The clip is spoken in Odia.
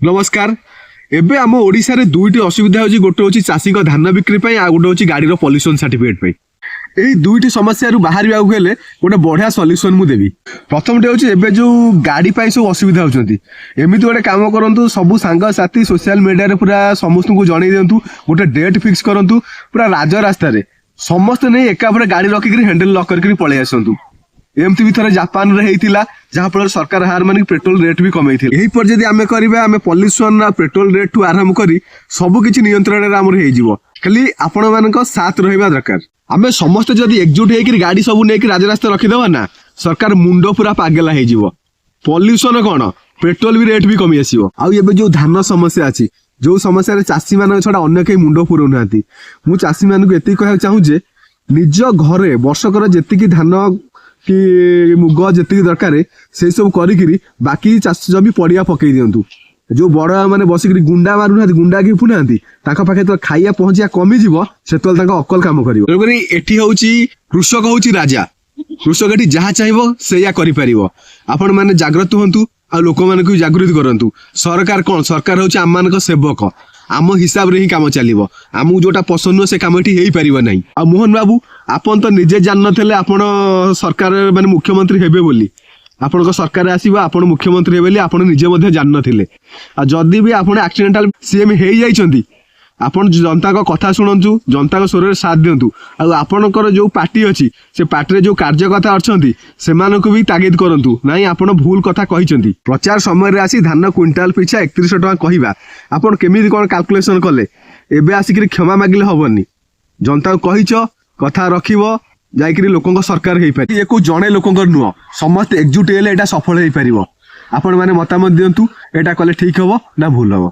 ନମସ୍କାର। ଏବେ ଆମ ଓଡ଼ିଶାରେ ଦୁଇଟି ଅସୁବିଧା ହେଉଛି। ଗୋଟେ ହେଉଛି ଚାଷୀଙ୍କ ଧାନ ବିକ୍ରି ପାଇଁ, ଆଉ ଗୋଟେ ହେଉଛି ଗାଡ଼ିର ପଲ୍ୟୁସନ ସାର୍ଟିଫିକେଟ୍ ପାଇଁ। ଏଇ ଦୁଇଟି ସମସ୍ୟାରୁ ବାହାରିବାକୁ ହେଲେ ଗୋଟେ ବଢ଼ିଆ ସଲ୍ୟୁସନ୍ ମୁଁ ଦେବି। ପ୍ରଥମଟି ହେଉଛି, ଏବେ ଯୋଉ ଗାଡ଼ି ପାଇଁ ସବୁ ଅସୁବିଧା ହେଉଛନ୍ତି, ଏମିତି ଗୋଟେ କାମ କରନ୍ତୁ, ସବୁ ସାଙ୍ଗସାଥି, ସୋସିଆଲ ମିଡ଼ିଆରେ ପୁରା ସମସ୍ତଙ୍କୁ ଜଣେଇ ଦିଅନ୍ତୁ। ଗୋଟେ ଡେଟ୍ ଫିକ୍ସ କରନ୍ତୁ, ପୁରା ରାଜରାସ୍ତାରେ ସମସ୍ତେ ନେଇ ଏକାପରେ ଗାଡ଼ି ରଖିକିରି ହ୍ୟାଣ୍ଡେଲ ଲକ୍ କରିକିରି ପଳେଇ ଆସନ୍ତୁ। ଏମିତି ବି ଥରେ ଜାପାନରେ ହେଇଥିଲା, ଯାହାଫଳରେ ସରକାର ହାର ମାନିକି ପେଟ୍ରୋଲ ରେଟ୍ ବି କମେଇଥିଲେ। ଏହିପରି ଯଦି ଆମେ କରିବା, ଆମେ ପଲ୍ୟୁସନ ଆଉ ପେଟ୍ରୋଲ ରେଟ୍ ଠୁ ଆରମ୍ଭ କରି ସବୁ କିଛି ନିୟନ୍ତ୍ରଣରେ ଆମର ହେଇଯିବ। ଖାଲି ଆପଣମାନଙ୍କ ସାଥ ରହିବା ଦରକାର। ଆମେ ସମସ୍ତେ ଯଦି ଏକଜୁଟ ହେଇକିରି ଗାଡ଼ି ସବୁ ନେଇକି ରାଜରାସ୍ତା ରଖିଦେବା ନା, ସରକାର ମୁଣ୍ଡ ପୁରା ପାଗେଲା ହେଇଯିବ। ପଲ୍ୟୁସନ କଣ, ପେଟ୍ରୋଲ ବି ରେଟ୍ ବି କମି ଆସିବ। ଆଉ ଏବେ ଯୋଉ ଧାନ ସମସ୍ୟା ଅଛି, ଯୋଉ ସମସ୍ୟାରେ ଚାଷୀମାନଙ୍କ ଛଡା ଅନ୍ୟ କେହି ମୁଣ୍ଡ ପୁରଉନାହାନ୍ତି, ମୁଁ ଚାଷୀମାନଙ୍କୁ ଏତିକି କହିବାକୁ ଚାହୁଁଛି ଯେ ନିଜ ଘରେ ବର୍ଷକର ଯେତିକି ଧାନ କି ମୁଗ ଯେତିକି ଦରକାର, ସେଇ ସବୁ କରିକିରି ବାକି ଚାଷ ଜମି ପଡ଼ିଆ ପକେଇ ଦିଅନ୍ତୁ। ଯୋଉ ବଡ ମାନେ ବସିକିରି ଗୁଣ୍ଡା ମାରୁନାହାନ୍ତି, ଗୁଣ୍ଡା ଘିପୁନାହାନ୍ତି, ତାଙ୍କ ପାଖରେ ଯେତେବେଳେ ଖାଇବା ପହଞ୍ଚିବା କମିଯିବ, ସେତେବେଳେ ତାଙ୍କ ଅକଲ କାମ କରିବ। ତେଣୁକରି ଏଠି ହଉଛି କୃଷକ ହଉଛି ରାଜା। କୃଷକ ଏଠି ଯାହା ଚାହିଁବ ସେଇଆ କରିପାରିବ। ଆପଣ ମାନେ ଜାଗ୍ରତ ହୁଅନ୍ତୁ ଆଉ ଲୋକମାନଙ୍କୁ ବି ଜାଗୃତି କରନ୍ତୁ। ସରକାର କଣ? ସରକାର ହଉଛି ଆମମାନଙ୍କ ସେବକ। ଆମ ହିସାବରେ ହିଁ କାମ ଚାଲିବ। ଆମକୁ ଯୋଉଟା ପସନ୍ଦ ନୁହଁ, ସେ କାମ ଏଠି ହେଇପାରିବ ନାହିଁ। ଆଉ ମୋହନ ବାବୁ, ଆପଣ ତ ନିଜେ ଜାଣିନଥିଲେ ଆପଣ ସରକାର ମାନେ ମୁଖ୍ୟମନ୍ତ୍ରୀ ହେବେ ବୋଲି। ଆପଣଙ୍କ ସରକାର ଆସିବ, ଆପଣ ମୁଖ୍ୟମନ୍ତ୍ରୀ ହେବେ ବୋଲି ଆପଣ ନିଜେ ମଧ୍ୟ ଜାଣିନଥିଲେ। ଆଉ ଯଦି ବି ଆପଣ ଆକ୍ସିଡେଣ୍ଟାଲ ସିଏମ୍ ହେଇଯାଇଛନ୍ତି, ଆପଣ ଜନତାଙ୍କ କଥା ଶୁଣନ୍ତୁ, ଜନତାଙ୍କ ସ୍ୱରରେ ସାଥ ଦିଅନ୍ତୁ। ଆଉ ଆପଣଙ୍କର ଯୋଉ ପାର୍ଟି ଅଛି, ସେ ପାର୍ଟିରେ ଯୋଉ କାର୍ଯ୍ୟକର୍ତ୍ତା ଅଛନ୍ତି, ସେମାନଙ୍କୁ ବି ତାଗିଦ କରନ୍ତୁ, ନାଇଁ ଆପଣ ଭୁଲ କଥା କହିଛନ୍ତି। ପ୍ରଚାର ସମୟରେ ଆସି ଧାନ କୁଇଣ୍ଟାଲ ପିଛା 3100 ଟଙ୍କା କହିବା, ଆପଣ କେମିତି କ'ଣ କାଲକୁଲେସନ କଲେ? ଏବେ ଆସିକିରି କ୍ଷମା ମାଗିଲେ ହବନି। ଜନତାକୁ କହିଛ, କଥା ରଖିବ, ଯାଇକିରି ଲୋକଙ୍କ ସରକାର ହେଇପାରିବ। ଇଏ କୋଉ ଜଣେ ଲୋକଙ୍କର ନୁହଁ, ସମସ୍ତେ ଏକଜୁଟ ହେଲେ ଏଇଟା ସଫଳ ହେଇପାରିବ। ଆପଣମାନେ ମତାମତ ଦିଅନ୍ତୁ, ଏଇଟା କଲେ ଠିକ ହବ ନା ଭୁଲ ହବ?